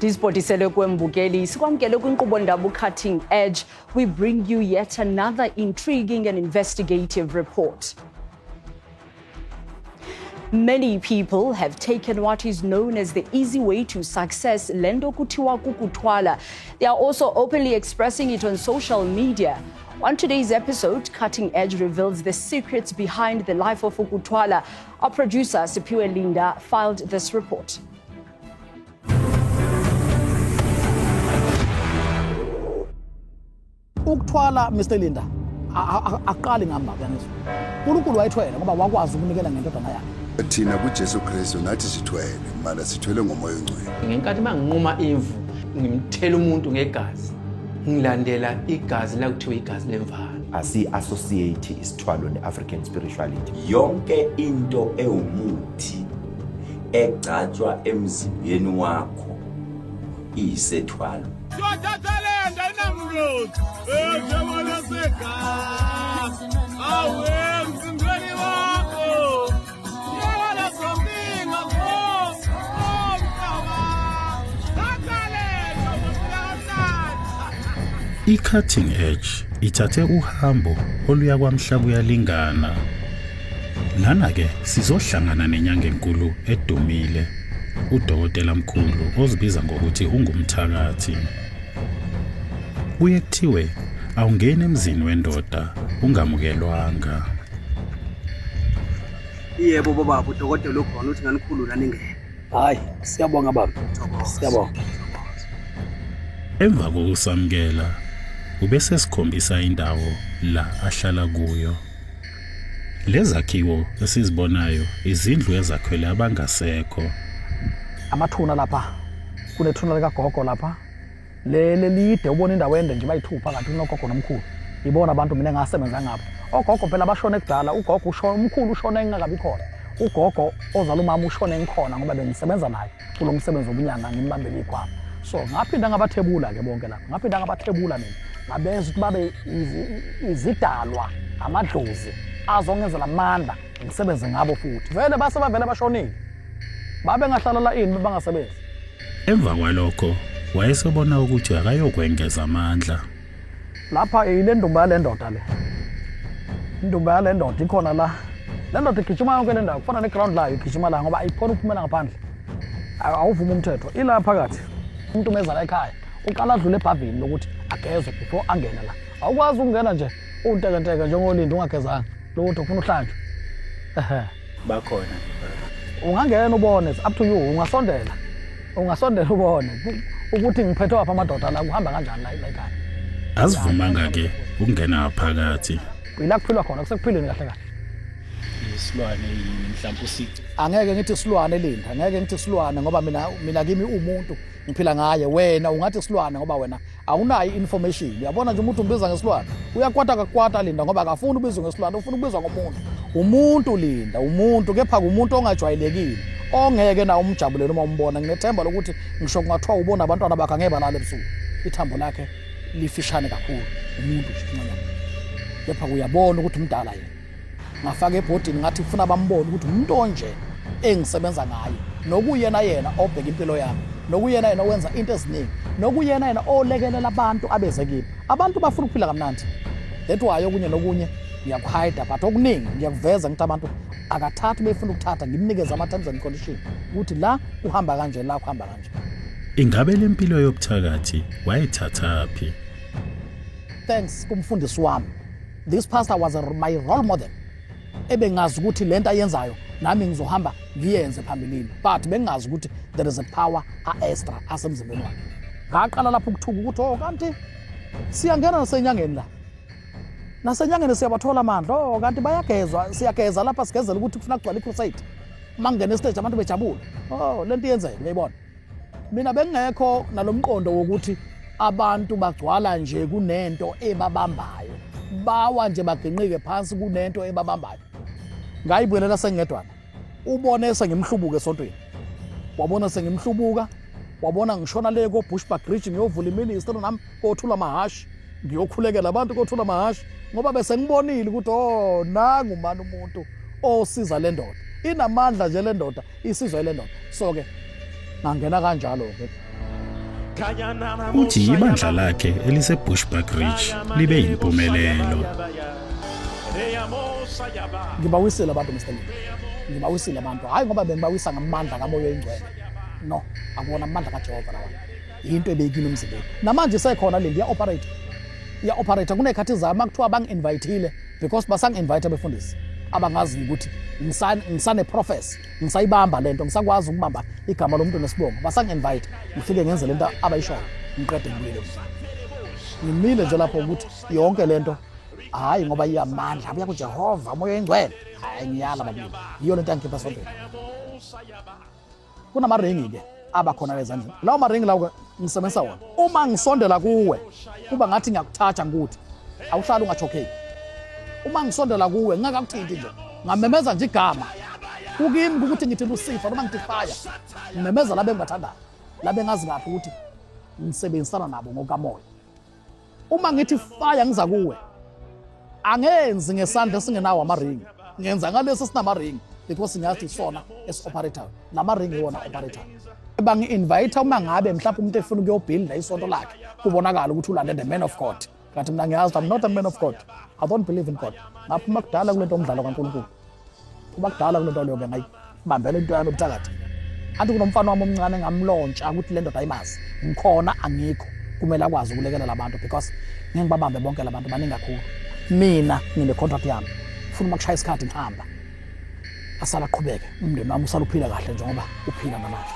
Ndizibhodisele kwembukeli sikwamkele kwinkqubo ndaba Cutting Edge. We bring you yet another intriguing and investigative report. Many people have taken what is known as the easy way to success, lento kuthiwa kukuthwala. They are also openly expressing it on social media. On today's episode, Cutting Edge reveals the secrets behind the life of ukuthwala. Our producer, Siphiwe Linda, filed this report. Ukuthwala, Mr Linda, akuqali ngami, baba, ngizwa uNkulunkulu wayethwele ngoba wakwazi ukunikela ngendodana yakhe. Thina kuJesu Kristu nathi sithwele, mara sithwele ngomoya ongcwele. Ngenkathi manginquma imvu, ngimthela umuntu ngegazi, ngilandela igazi la kuthiwa igazi lemvana. Asi-associate isithwalo ne-African spirituality. Yonke into ewumuthi egcatshwa emzimbeni wakho iyisethwalo. I-Cutting Edge ithathe uhambo oluya kwamhlaba uyalingana. Lana-ke sizohlangana nenyanga enkulu edumile, udokotela mkhulu ozibiza ngokuthi ungumthakathi. Kuye kuthiwe awungeni emzini wendoda ungamukelwanga. Yebo baba, udokotela ukhona, uthi nganikhulula ningene. Hayi, siyabonga baba, siyabonga. Emva kokusamukela, ubesesikhombisa indawo la ahlala kuyo. Lezakhiwo esizibonayo izindlu ezakhwele abangasekho. Amathuna lapha, kunethuna likagogo lapha, lele lide, ubona indawo ende nje, bayithupha kanti kunogogo nomkhulu. Ibona abantu mina engasebenza ngabo. Ogogo phela bashone kudala. Ugogo ushone, umkhulu ushone engingakabi khona. Ugogo ozala umama ushone ngikhona, ngoba bengisebenza naye kulo msebenzi wobunyanga, ngimbambele ikhwama. So ngaphinda ngabathebula-ke bonke lapha, ngaphinda ngabathebula mina, ngabenza ukuthi babe izidalwa, amadlozi azongenzela amandla, ngisebenze ngabo futhi. Vele base bavele bashonile, babe ngahlalela ini bangasebenzi. Emva kwalokho wayesebona ukuthi akayokwengeza amandla. Lapha ile ndumba yale ndoda, le indumba yale ndoda ikhona la. Le ndoda igijima yonke le ndawo, kufana ne-ground layo, igijima la ngoba ayikhona ukuphumela ngaphandle. Awuvumi umthetho, ila phakathi. Umuntu umeza la ekhaya, uqala adlule ebhavini lokuthi agezwe before angene la. Awukwazi ukungena nje untekenteke njengolinda ungagezanga lutho, ufuna uhlanjwe, ehe. Bakhona? Ungangena ubone, it's up to you. Ungasondela, ungasondela ubone ukuthi ngiphethe wapha amadoda la, kuhamba kanjani la la ekhaya. Asivumanga ke ukungena ngaphakathi. Ila kuphilwa khona, kusekuphileni kahle kahle. Isilwane yini mhlawumbe, usici? Angeke ngithi silwane, Linda, angeke ngithi silwane ngoba mina kimi umuntu ngiphila ngaye. Wena ungathi silwane ngoba wena awunayo i-information. Uyabona nje, umuntu umbiza ngesilwane uyakwata kakwata, Linda, ngoba akafuni ubizwe ngesilwane, ufuna ukubizwa ngomuntu. Umuntu, Linda, umuntu, kepha umuntu ongajwayelekile ongeke na umjabulele uma umbona. Nginethemba lokuthi ngisho kungathiwa ubona abantwana bakhe, angeke balale ebusuku. Ithambo lakhe lifishane kakhulu, umuntu nje uncanyana, kepha uyabona ukuthi umdala yena. Ngafaka ebhodini, ngathi kufuna bambone ukuthi umuntu onje engisebenza ngaye, nokuyena yena obheka impilo yami, nokuyena yena owenza into eziningi, nokuyena yena olekelela abantu abeze kimi. Abantu bafuna ukuphila kamnandi. That why okunye nokunye ngiyakuhayida, but okuningi ngiyakuveza. Ngithi abantu akathathi, befuna ukuthatha, ngimnikeze ama-terms and condition ukuthi la kuhamba kanje, la kuhamba kanje. Ingabe lempilo yobuthakathi wayithathaphi? Thanks kumfundisi wami. This pastor was my role model, ebengazi ukuthi lento ayenzayo nami ngizohamba ngiyenze phambilini, but bengazi ukuthi there is a power a-extra asemzimbeni wakhe. Ngaqala lapho ukuthuka ukuthi, oh, kanti siyangena nasenyangeni la, nasenyangeni siyabathola amandla. Oh, kanti bayagezwa, siyageza lapha, sigezela ukuthi kufuna kugcwala i-crusade, uma kungena e-stage abantu bejabule. Oh, lento iyenzeka, uyayibona. Mina bengekho nalomqondo wokuthi abantu bagcwala nje kunento ebabambayo, bawa nje baginqike phansi, kunento ebabambayo. Ngayibuyelela sengedwana, ubone sengimhlubuka esontweni, wabona sengimhlubuka, wabona ngishona le ko-Bushbuckridge, ngiyovula i-ministry nami kothula amahashi, ngiyokhulekela abantu kothula amahashi, ngoba bese ngibonile ukuthi, oh, nangu mani umuntu osiza le ndoda, inamandla nje le ndoda, isizwa le ndoda. So ke ngangena kanjalo ke. Uthi ibandla lakhe eliseBushbuckridge libe yimpumelelo. Ngibawisile abantu Mr. Lee. Ngibawisile abantu. Hayi ngoba bengibawisa ngamandla kaMoya oyiNgcwele. No, akuwona amandla kaJehova lawa. Yinto ebeyikile emzimbeni. Namanje isekhona le iya operate. Iya operate kunekhathi zami kuthiwa bangi-invitile because basangi-invite abefundisi abangazi ukuthi ngisane prophecy ngisayibamba lento ngisakwazi ukubamba igama lomuntu nesibongo basangi-invite ngifike ngenze lento abayishoyo ngiqede ngibuyele emzini ngimile nje lapho ukuthi yonke lento hhayi ngoba iyamandla abuya kuJehova uMoya oyingcwele hhayi ngiyala babili yiyo lento yangikhipha esontweni. Kunamaringi-ke aba khona ezandleni lawo maringi lawo ngisebenzisa wona uma ngisondela kuwe kuba ngathi ngiyakuthatha ngikuthi awuhlali ungachokheki uma ngisondela kuwe ngingakakuthinti nje ngamemeza nje igama kukimi ukuthi ngithi Lucifer noma ngithi fire ngimemeza laba engibathandayo laba engazi kahle ukuthi ngisebenzisana nabo ngokamoya. Uma ngithi fire ngiza kuwe angenzi ngesandla esingenawo amaringi ngenza ngalesi esinamaringi because ngiyazi isona esi-operator lamaringi iwona operator bangi-invite uma ngabe mhlawumbe umuntu efuna ukuyobhilda isonto lakhe kubonakala ukuthi ulande the man of God kanti mina ngiyazi I'm not a man of God I don't believe in God ngaphuma kudala kule nto omdlalo kaNkulunkulu Kuba kudala kule nto leyo ke ngayibambela into yami ebuthakathi. Anti kunomfana wami omncane ngamlontsha ukuthi le ndoda ayimazi. Ngikhona angikho. Kumele akwazi ukulekelela abantu because ngeke ngibabambe bonke labantu baningi kakhulu. Mina ngine contract yami. Funa uma kushaya isikhathi ngihamba. Asala aqhubeke umndeni wami usala uphila kahle njengoba uphila namanje.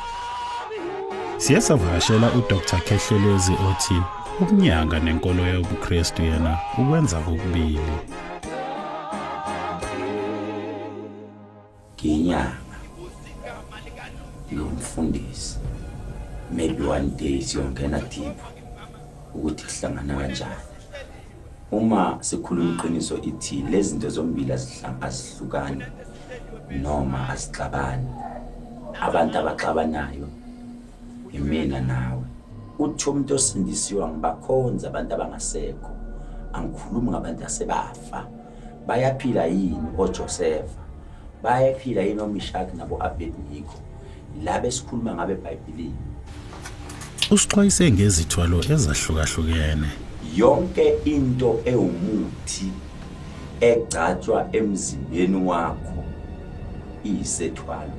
Siye savakashela uDr Khehlelezi othi ukunyanga nenkolo yobuKristu yena ukwenza kokubili. Ngiyinyanga, ngiwumfundisi. Maybe one day siyongena deep ukuthi kuhlangana kanjani. Uma sikhuluma iqiniso ithi lezi zinto zombili azihlukani noma azixabani. Abantu abaxabanayo imina nawe. Uthi umuntu osindisiwe angibakhonzi abantu abangasekho, angikhulumi ngabantu asebafa. Bayaphila yini oJosefa? Bayaphila yini oMishaki nabo-Abednego? Laba esikhuluma ngabe eBhayibhelini. Usixwayise ngezithwalo ezahlukahlukene. Yonke into ewumuthi egcatshwa emzimbeni wakho iyisethwalo.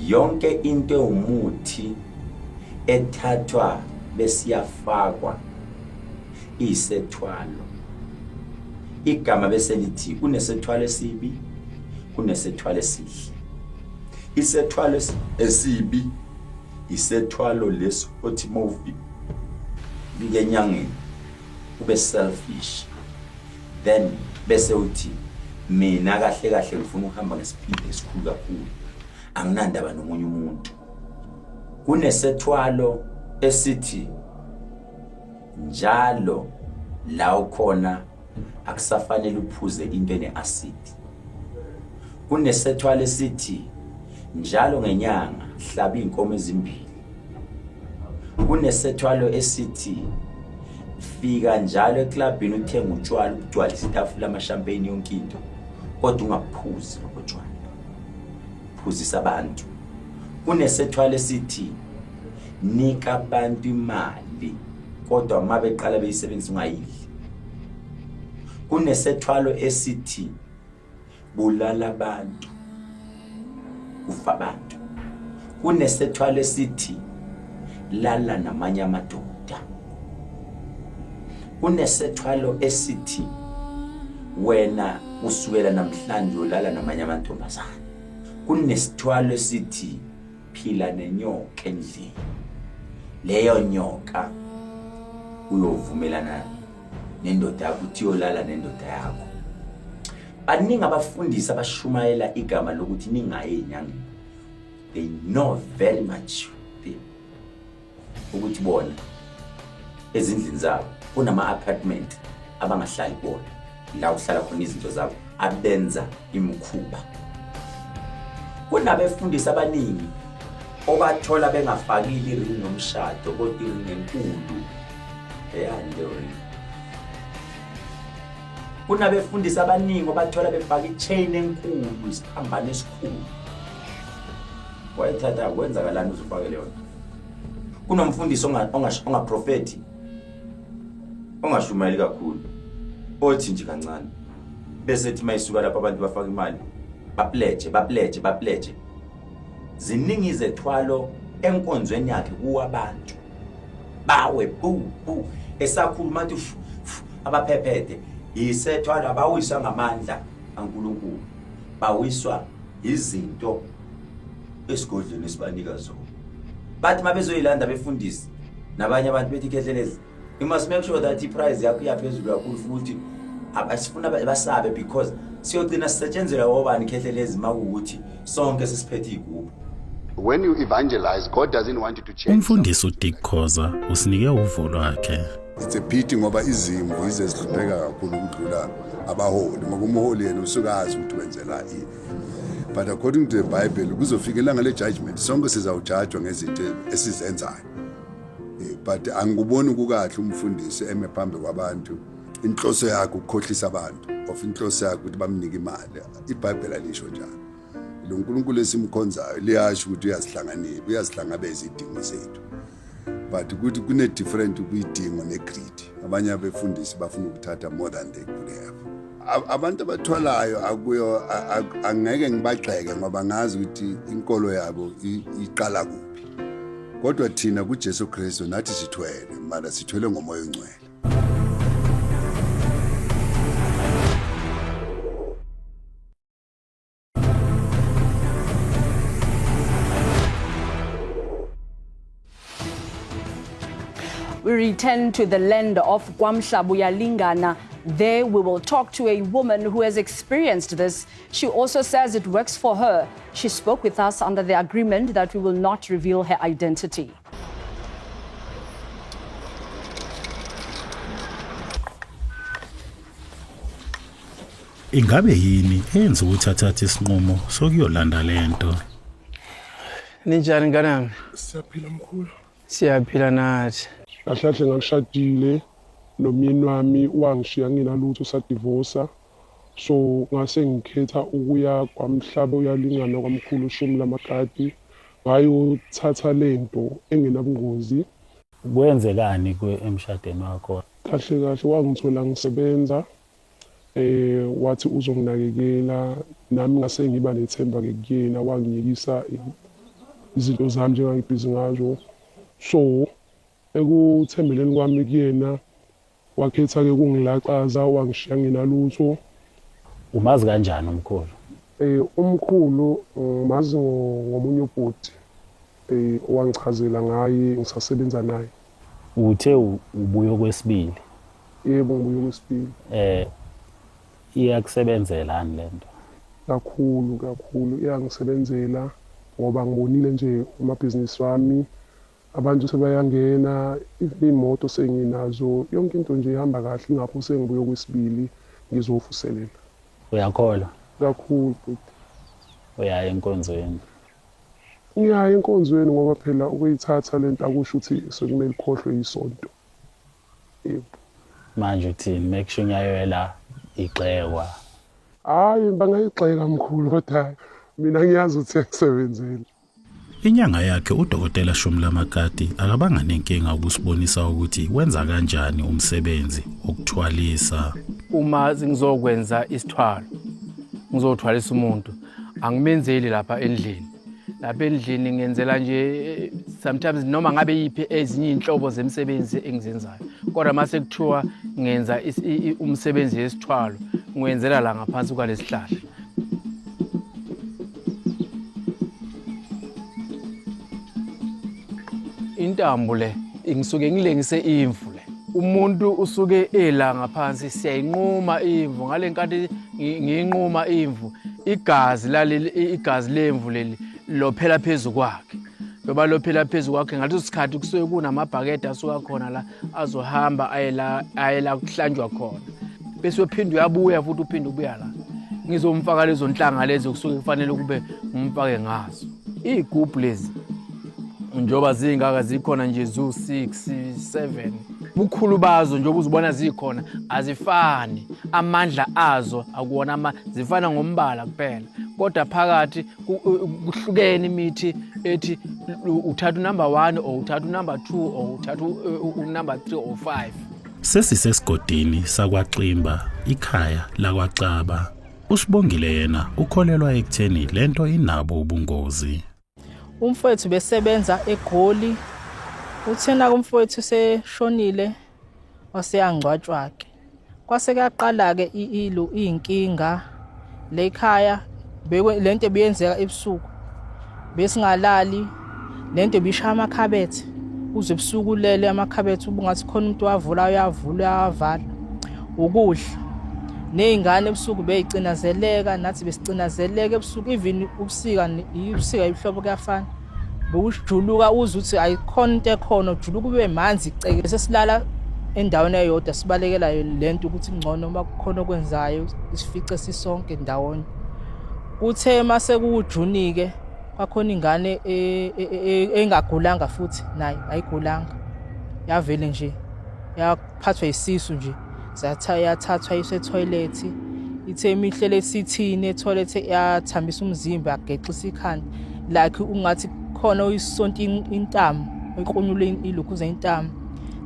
Yonke into ewumuthi ethathwa besiyafakwa Isethwalo. Igama bese lithi kunesethwalo esibi, kunesethwalo esihle. Isethwalo esibi isethwalo lesi othi mawufika enyangeni ube selfish then bese uthi mina kahle kahle ngifuna ukuhamba ngesipidi esikhulu kakhulu anginandaba nomunye umuntu. Kunesethwalo esithi Njalo la ukhona akusafanele uphuze into ene-acid. Kunesethwalo esithi njalo ngenyanga hlaba iy'nkomo ezimbili. Kunesethwalo esithi fika njalo eklabhini uthenge utshwala ubugcwalise itafula amashampeyini yonke into kodwa ungaphuzi lobo tshwala, phuzisa abantu. Kunesethwalo esithi Nika abantu imali kodwa uma beqala beyisebenzisa ungayidli. Kunesethwalo esithi bulala abantu kufa abantu. Kunesethwalo esithi lala namanye amadoda. Kunesethwalo esithi wena kusukela namhlanje ulala namanye amantombazane. Kunesithwalo esithi Phila nenyoka endlini. Leyo nyoka uyovumelana nendoda yakho ukuthi uyolala nendoda yakho. Baningi abafundisi abashumayela igama lokuthi ningayi ezinyangeni. They know very much ukuthi bona ezindlini zabo kunama-apartment abangahlali kuwona la kuhlala khona izinto zabo abenza imikhuba. Kunabefundisi abaningi obathola bengafakile iringi yomshado kodwa iringi enkulu eyani leyo ringi. Kunabefundisi abaningi obathola befaka i-chain enkulu isiphambano esikhulu. Wayithatha kwenzakalani uzufake leyo nto? Kunomfundisi ongaprofethi, ongashumayeli kakhulu, othi nje kancane bese ethi mayisuka lapho abantu bafaka imali, bapledge, bapledge, bapledge. Ziningi izethwalo enkonzweni yakhe kuwabantu bawe bu bu esakhuluma athi fu, fu, abaphephethe yisethwalo, abawiswa ngamandla kaNkulunkulu, bawiswa izinto esigodlweni esibanika zona. Bathi mabezoyilanda befundisi nabanye abantu bethi, "Khehlelezi, you must make sure that i-price yakho iyaphezulu kakhulu," futhi abasifuna basabe because siyogcina sisetshenzelwa wobani, Khehlelezi, makuwukuthi sonke sesiphethe iy'gubhu. When you evangelize, God doesn't want you to change. Umfundisi uDick Khoza usinike uvo lwakhe. It's a pity ngoba izimvu ize zihlupheka kakhulu ukudlula abaholi, ngoba umholi yena usuke azi ukuthi wenzela ini. But according to the Bible, kuzofika ilanga le-judgment, sonke sizawujajwa ngezinto esizenzayo. But angikuboni kukahle umfundisi eme phambi kwabantu, inhloso yakhe ukukhohlisa abantu of inhloso yakhe ukuthi bamnike imali. IBhayibheli alisho njalo. Lo nkulunkulu esimkhonzayo liyasho ukuthi uyazihlanganisa, uyazihlangabeza izidingo zethu, but ukuthi kune-different kuyidingo ne-greed. Abanye abefundisi bafuna ukuthatha more than they could have. Abantu abathwalayo akuyo angeke ngibagxeke ngoba ngazi ukuthi inkolo yabo iqala kuphi, kodwa thina kuJesu Kristu nathi sithwele, mara sithwele ngomoya ongcwele. We return to the land of KwaMhlabuyalingana. There we will talk to a woman who has experienced this. She also says it works for her. She spoke with us under the agreement that we will not reveal her identity. Ingabe yini eyenza ukuthi athathe isinqumo sokuyolanda lento? Ninjani, ngane yami? Siyaphila, mkhulu. Siyaphila nathi. Kahle kahle ngangishadile nomyeni wami, wangishiya nginalutho, sadivosa. So ngase ngikhetha ukuya kwaMhlaba uyalingana kwamkhulu Shumi Lamakati, ngayothatha lento engenabungozi. Kwenzekani emshadweni wakho? Kahle kahle wangithola ngisebenza, wathi uzonginakekela, nami ngase ngiba nethemba ke kuyena, wangiyekisa izinto zami njengangibhizi ngazo. So ekuthembeleni kwami kuyena, wakhetha-ke ukungilaxaza, wangishiya nginalutho. Umazi kanjani umkhulu? Umkhulu ngimazi ngomunye ubhuti owangichazela ngaye ngisasebenza naye. Uthe ubuye okwesibili? Yebo, ngibuye okwesibili. Iyakusebenzelani lento? Kakhulu kakhulu iyangisebenzela ngoba ngibonile nje amabhizinisi wami, abantu sebayangena, even iy'moto senginazo, yonke into nje ihamba kahle, ingakho sengibuye okwesibili ngizovuselela. Uyakholwa? Kakhulu, bhuti. Uyaya enkonzweni? Ngiyaya enkonzweni ngoba phela ukuyithatha lento akusho ukuthi sekumele ukhohlwe isonto. Yebo. Manje uthini mekushunyayelwa igxekwa? Hhayi, bangayigxeka mkhulu, kodwa mina ngiyazi ukuthi iyangisebenzela. Inyanga yakhe uDokotela Shumi Lamakati akabanga nenkinga ukusibonisa ukuthi wenza kanjani umsebenzi wokuthwalisa. Uma ngizokwenza isithwalo, ngizothwalisa umuntu, angimenzeli lapha endlini. Lapha endlini ngenzela nje sometimes noma ngabe yiphi ezinye iy'nhlobo zemisebenzi engizenzayo, kodwa uma sekuthiwa ngenza umsebenzi yesithwalo, ngiwenzela la ngaphansi kwalesihlahla. Intambo le ngisuke ngilengise imvu le, umuntu usuke ela ngaphansi, siyayinquma imvu. Ngale nkathi ngiyinquma imvu, igazi laleli, igazi lemvu leli lophela phezu kwakhe, loba lophela phezu kwakhe. Ngaleso sikhathi kusuke kunamabhakede asuka khona la, azohamba aye la kuhlanjwa khona, bese uphinde uyabuya futhi, uphinde ubuya la, ngizomfaka lezo nhlanga lezo kusuke kufanele kube ngimfake ngazo. Iy'gubhu lezi njengoba zingaka zikhona nje, zu-6 7 bukhulu bazo, njengoba uzibona zikhona, azifani amandla azo, akuwona ama zifana ngombala kuphela, kodwa phakathi kuhlukene imithi. ethi uthatha unumber 1 or uthatha unumber 2 or uthatha unumber 3 or 5. Sesisesigodini sakwaXimba, ikhaya lakwaXaba. USibongile yena ukholelwa ekutheni lento inabo ubungozi. Umfowethu besebenza eGoli. Uthena kumfowethu seshonile waseyangcwatshwa ke. Kwase kuyaqala ke ilo inkinga lekhaya lento ebiyenzeka ebusuku. Besingalali lento ibishaya amakhabethe uze ebusuku ulele amakhabethe ubungathi khona umuntu wavula uyavula uyavala ukudla ney'ngane ebusuku beyicinazeleka nathi besicinazeleka ebusuku even ubusika ubusika ibihlobo kuyafana bewujuluka uze uthi ayikhona into ekhona ujuluka ube manzi iceke sesilala endaweni eyodwa sibalekela lento ukuthi ngcono uma kukhona okwenzayo isifice sisonke ndawonye kuthe mase kuwuJuni ke kwakhona ingane e, e, e, engagulanga futhi nayo ayigulanga yavele nje yaphathwa isisu nje zatha yathathwa yiswe etoilet ithe imihlele esithini etoilet yathambisa umzimba yagexisa ikhanda like ungathi khona oyisonta intamo oyiqunyule ilokhuza intamo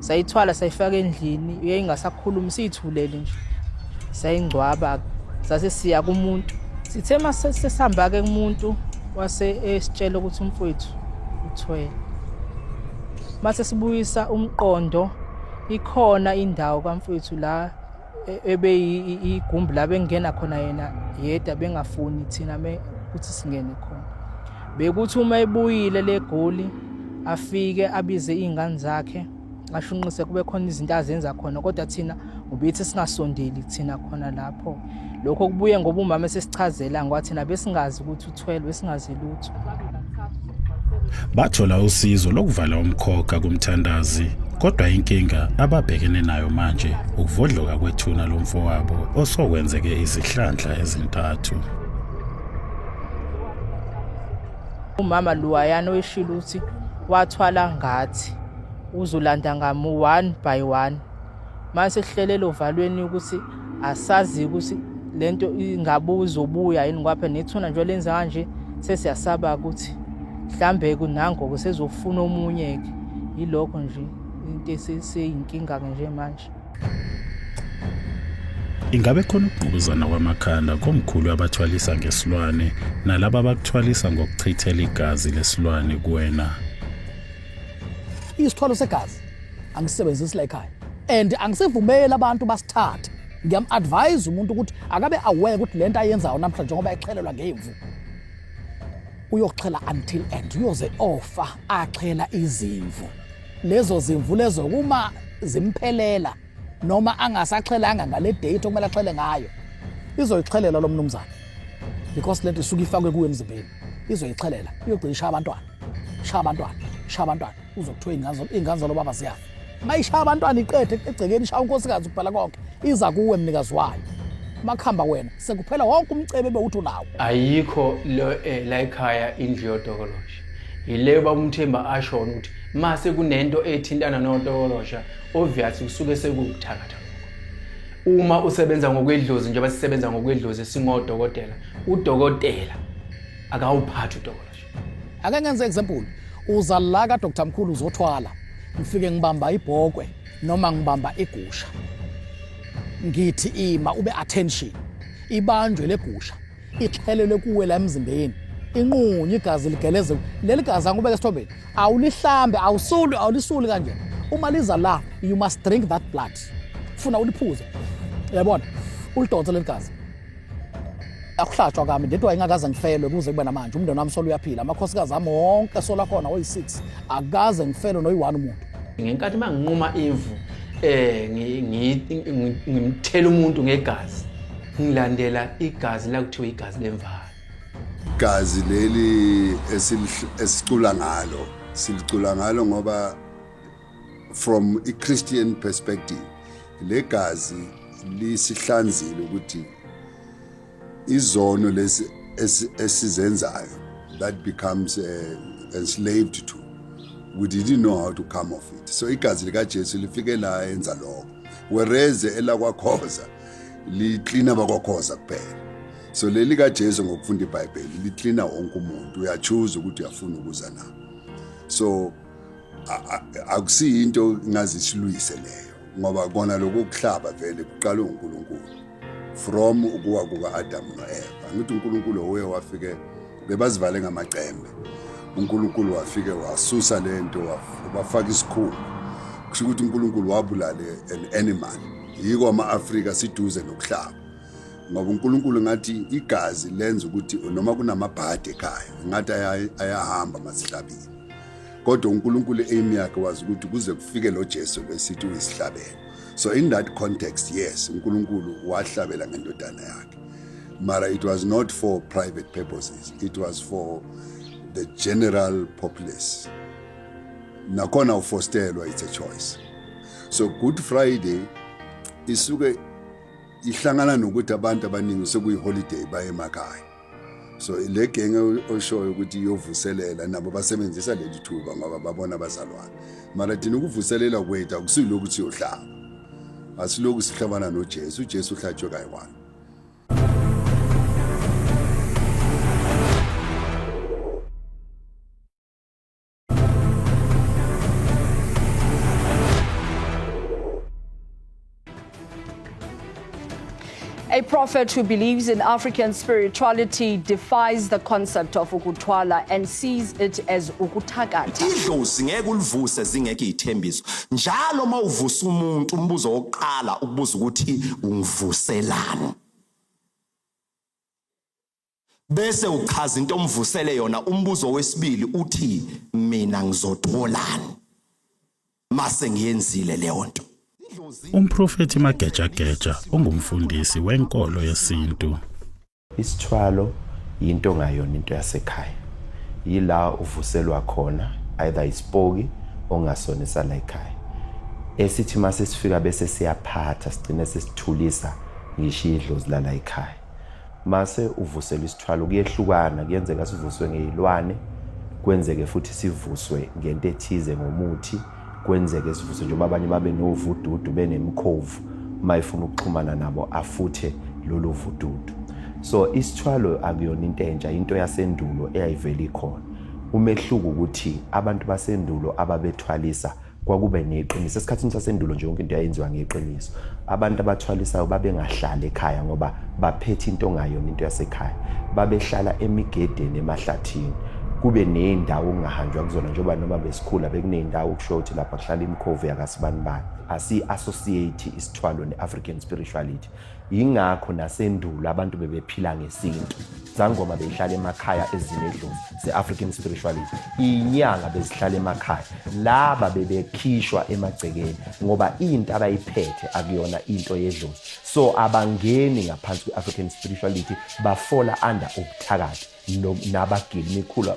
sayithwala sayifaka endlini yayingasakhulumi siyithulele nje sayingcwaba sase siya kumuntu sithe mase sesihamba ke kumuntu wase esitshela ukuthi umfowethu uthwele mase sibuyisa umqondo ikhona indawo kamfowethu la ebeyigumbi la bengena khona yena yedwa bengafuni thina ukuthi singene khona bekuthi uma ebuyile legoli afike abize iy'ngane zakhe ashunqise kube khona izinto azenza khona kodwa thina ubethi singasondeli thina khona lapho lokho kubuye ngoba umama esesichazela ngoba thina besingazi ukuthi uthwele besingazi lutho. Bathola usizo lokuvala umkhokha kumthandazi kodwa inkinga ababhekene nayo manje ukuvodloka kwethuna lomfowabo osokwenzeke izihlandla ezintathu. Umama luwayana oyishilo ukuthi wathwala ngathi uzolanda ngamu one by one mase sihlelele ovalweni ukuthi asazi ukuthi lento ingabe uzobuya yini ngoba phela nethuna nje lenza kanje sesiyasaba ukuthi mhlambe kunango kusezofuna omunye ke yilokho nje into eseyinkinga ke nje manje. Ingabe khona ukungqubuzana kwamakhanda komkhulu abathwalisa ngesilwane nalaba abakuthwalisa ngokuchithela igazi lesilwane kuwena? Isithwalo segazi angisebenzisi la ekhaya and angisivumeli abantu basithathe. Ngiyam-advise umuntu ukuthi akabe aware ukuthi le nto ayenzayo namhlanje njengoba exhelelwa ngemvu uyoxhela until end uyoze ofa axhela izimvu lezo zimvu lezo kuma zimphelela noma angasaxhelanga ngale date okumele axhele ngayo izoyixhelela lo mnumzane because lento isuke ifakwe kuwe emzimbeni izoyixhelela iyogcina ishaya abantwana shaya abantwana shaya abantwana uzokuthiwa iy'ngane zalo baba ziyafa uma ishaya abantwana iqede egcekeni ishaya unkosikazi kubhala konke iza kuwe mnikazi wayo makuhamba wena sekuphela wonke umcebe ebewuthi unawo. Ayikho lo eh, la ekhaya indlu yotokoloshe yileyo baba umthemba ashona ukuthi mase kunento ethintana notokolosha obvious kusuke sekuwukuthakatha lokho uma usebenza ngokwedlozi njengoba sisebenza ngokwedlozi singodokotela udokotela akawuphathi utokoloshe. Ake ngenze example uza la ka Dr Mkhulu uzothwala ngifike ngibamba ibhokwe noma ngibamba igusha ngithi ima ube attention ibanjwe legusha ixhelelwe kuwe la emzimbeni inqunye igazi ligeleze leli gazi angubeke esithombeni awulihlambe awusuli awulisuli kanje uma liza la you must drink that blood funa uliphuze uyabona ulidonse leli gazi akuhlatshwa kami ndedwa ingakaze ngifelwe kuze kube namanje umndeni wami solo uyaphila amakhosikazi ami wonke sola khona oyi-6 akaze ngifelwe noyi-one umuntu. Ngenkathi manginquma imvu eh ngimthela umuntu ngegazi ngilandela igazi la kuthiwa igazi lemvana. Igazi leli esicula ngalo silicula ngalo ngoba from i Christian perspective legazi lisihlanzile ukuthi izono lesi esizenzayo that becomes enslaved to we didn't know how to come off it so igazi likaJesu lifike la enza lokho whereas elakwakhoza liklina bakwakhoza kuphela. So leli kaJesu ngokufunda iBhayibheli liklina wonke umuntu, uyachoose ukuthi uyafuna ukuza na. So akusiyinto ngazi silwise leyo, ngoba kona lokhu kuhlaba vele kuqala uNkulunkulu from ukuwa kuka-Adamu no-Eva. Ngithi uNkulunkulu uye wafike bebazivale ngamacembe, uNkulunkulu wafike wasusa lento wafaka isikhumba. Kusho ukuthi uNkulunkulu wabulale an animal. Yiko ama-Afrika siduze nokuhlaba, ngoba uNkulunkulu ngathi igazi lenza ukuthi noma kunamabhadi ekhaya ngathi ayahamba masihlabile. Kodwa uNkulunkulu aim yakhe wazi ukuthi kuze kufike lo Jesu besithi uyisihlabelo. So in that context, yes, uNkulunkulu wahlabela ngendodana yakhe, mara it was not for private purposes, it was for the general populace. Nakhona ufostelwa, it's a choice. So Good Friday isuke ihlangana nokuthi abantu abaningi sekuyi-holiday, baye emakhaya. So le genge oshoyo ukuthi iyovuselela, nabo basebenzisa leli thuba ngoba babona abazalwane. Mara thina ukuvuselela kwethu akusilokhu siyohlaba, asilokhu sihlabana noJesu. UJesu uhlatshwe kayi-one. A prophet who believes in African spirituality defies the concept of ukuthwala and sees it as ukuthakatha. Idlozi ngeke ulivuse zingekho izithembiso. Njalo uma uvusa umuntu, umbuzo wokuqala ukubuza ukuthi ungivuselani, bese uchaza into omvusele yona. Umbuzo wesibili uthi mina ngizotholani mase ngiyenzile leyo nto. Umprofethi Magejageja ungumfundisi wenkolo yesintu. Isithwalo yinto ongayona into yasekhaya. Yila uvuselwa khona either isipoki ongasona esala ekhaya. Esithi mase sifika bese siyaphatha, sigcine sesithulisa ngisho idlozi lala ekhaya. Mase uvuselwa isithwalo kuyehlukana, kuyenzeka sivuswe ngeyilwane, kwenzeke futhi sivuswe ngento ethize, ngomuthi, kwenzeke sivuswe njengoba abanye babe novududu benemikhovu, uma efuna ukuxhumana nabo afuthe lolu vududu. So isithwalo akuyona into entsha, into yasendulo eyayivele ikhona. Umehluko ukuthi abantu basendulo ababethwalisa kwakube neqiniso. Esikhathini sasendulo nje yonke into yayenziwa ngeqiniso. Abantu abathwalisayo babengahlali ekhaya ngoba baphethe into ongayona into yasekhaya. Babehlala emigedeni, emahlathini, kube ney'ndawo okungahanjwa kuzona, njengoba noma besikhula bekuney'ndawo okushiwo ukuthi lapha kuhlala imikhovu yakasibanibani. Asi-associate isithwalo ne-African spirituality. Yingakho nasendulo abantu bebephila ngesintu. Zangoma beyihlala emakhaya ezinedlozi ze-African spirituality. Inyanga bezihlala emakhaya. Laba bebekhishwa emagcekeni ngoba into abayiphethe akuyona into yedlozi. So abangeni ngaphansi kwe-African spirituality, bafola under ubuthakathi. Nabagili imikhulu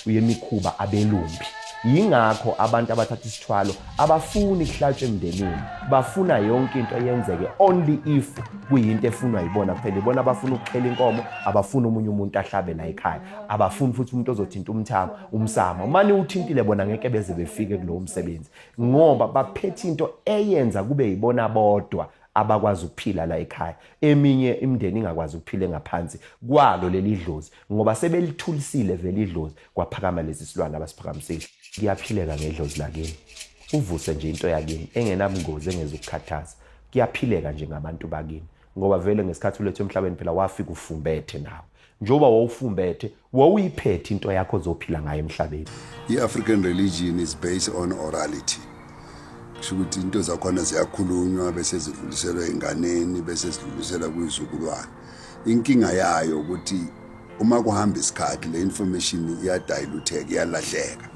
yemikhuba, abelumbi. Yingakho abantu abathatha isithwalo abafuni kuhlatshwe emndenini, bafuna yonke into yenzeke only if kuyinto efunwa yibona kuphela. Ibona abafuna ukukhela inkomo, abafuni omunye umuntu ahlabe la ekhaya, abafuni futhi umuntu ozothinta umthamo umsamo. Umane uthintile bona ngeke beze befike kulowo msebenzi, ngoba baphethe into eyenza kube yibona bodwa abakwazi ukuphila la ekhaya, eminye imindeni ingakwazi ukuphila engaphansi kwalo leli dlozi, ngoba sebelithulisile vele idlozi, kwaphakama lesi silwane abasiphakamisile. Kuyaphileka ngedlozi lakini, uvuse nje into yakini engenabungozi, engezukukhathaza. Kuyaphileka nje ngabantu bakini, ngoba vele ngesikhathi ulethwe emhlabeni phela wafika ufumbethe nawe. Njengoba wawufumbethe, wawuyiphethe into yakho ozophila ngayo emhlabeni. I-African religion is based on orality, kusho ukuthi into zakhona ziyakhulunywa bese zidluliselwa enganeni, bese zidluliselwa kwizukulwane. Inkinga yayo ukuthi uma kuhamba isikhathi le information iyadilutheka, iyalahleka,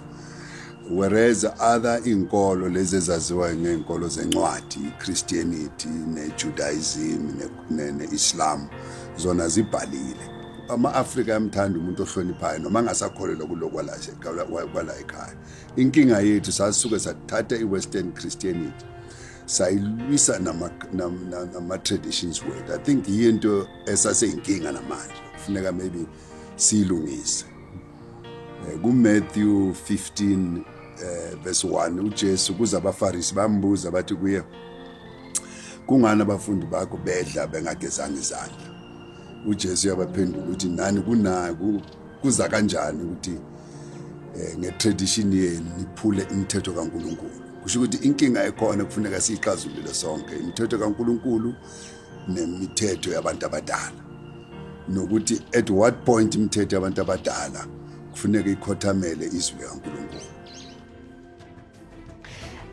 whereas other inkolo lezi ezaziwa ngey'nkolo zencwadi, i-Christianity ne-Judaism ne-Islam, zona zibhalile. Ama-Afrika ayamthanda umuntu ohloniphayo noma angasakholelwa kulokhu kwala ekhaya. Inkinga yethu sasuke sathatha i-Western Christianity sayilwisa nama-traditions wethu. I think yinto esaseyinkinga namanje, kufuneka maybe siyilungise. Ku-Matthew 15 verse 1, uJesu kuze abaFarisi bambuza bathi kuye, kungani abafundi bakho bedla bengagezanga izandla? uJesu uyabaphendula ukuthi nani kunaku kuza kanjani ukuthi eh, nge-tradition yenu niphule imithetho kaNkulunkulu. Kusho ukuthi inkinga ekhona kufuneka siyixazulule sonke, imithetho kaNkulunkulu nemithetho yabantu abadala, nokuthi at what point imithetho yabantu abadala kufuneka ikhothamele izwi likaNkulunkulu.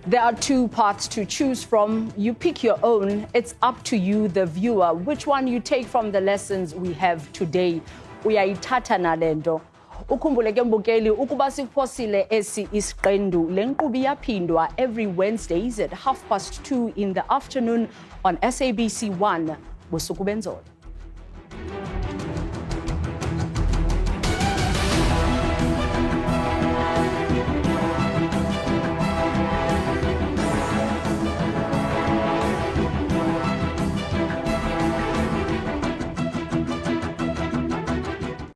There are two paths to choose from. You pick your own. It's up to you, the viewer, which one you take from the lessons we have today. Uyayithatha nalento. Ukhumbule ke mbukeli ukuba sikuphosile esi isiqendu, le nkqubo iyaphindwa every Wednesdays at 2:30 in the afternoon on SABC 1. Busuku benzolo.